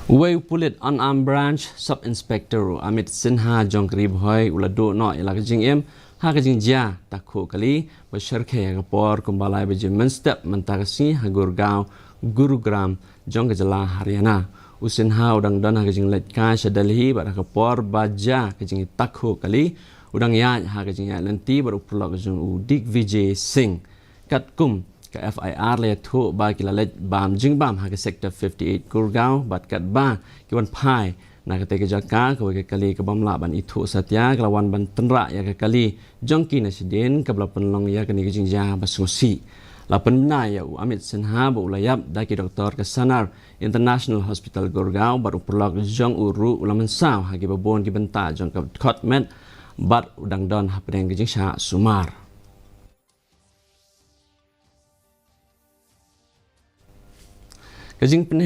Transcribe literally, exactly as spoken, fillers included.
Uwei u pulit Unarmed Branch Sub Inspector u Amit Sinha jong ka Ri Bhoi u la duh noh ïa la ka jingim ha ka jingjia takhuh kali ba shyrkhei ha ka por kumba lai baje mynstep mynta ka sngi ha Gurgaon, Gurugram jong ka jylla Haryana. U Sinha u dang don ha ka jingleit kai sha Delhi bad ha ka por ba jia ka jingtakhuh kali u dang ïaid ha ka jingïaid lynti bad u paralok jong u Digvijay Singh. Katkum ka F I R la ïathuh ba ki la leit bam jingbam ha ka Sector fifty-eight Gurgaon bad katba ki wan phai na katei ka jaka, kawei ka kali ka bym lah ban ithuh satia ka la wan ban tynrah ïa ka kali jong ki na shadien kaba la pynlong ïa kane ka jingjia ba sngewsih. La pynbna ïa u Amit Sinha ba u la ïap da ki doktor ka Sanar International Hospital Gurgaon bad u paralok jong u ruh u la mynsaw ha kiba bun ki bynta jong ka khot met bad u dang don hapdeng ka jingshah sumar. Ka jingpynheh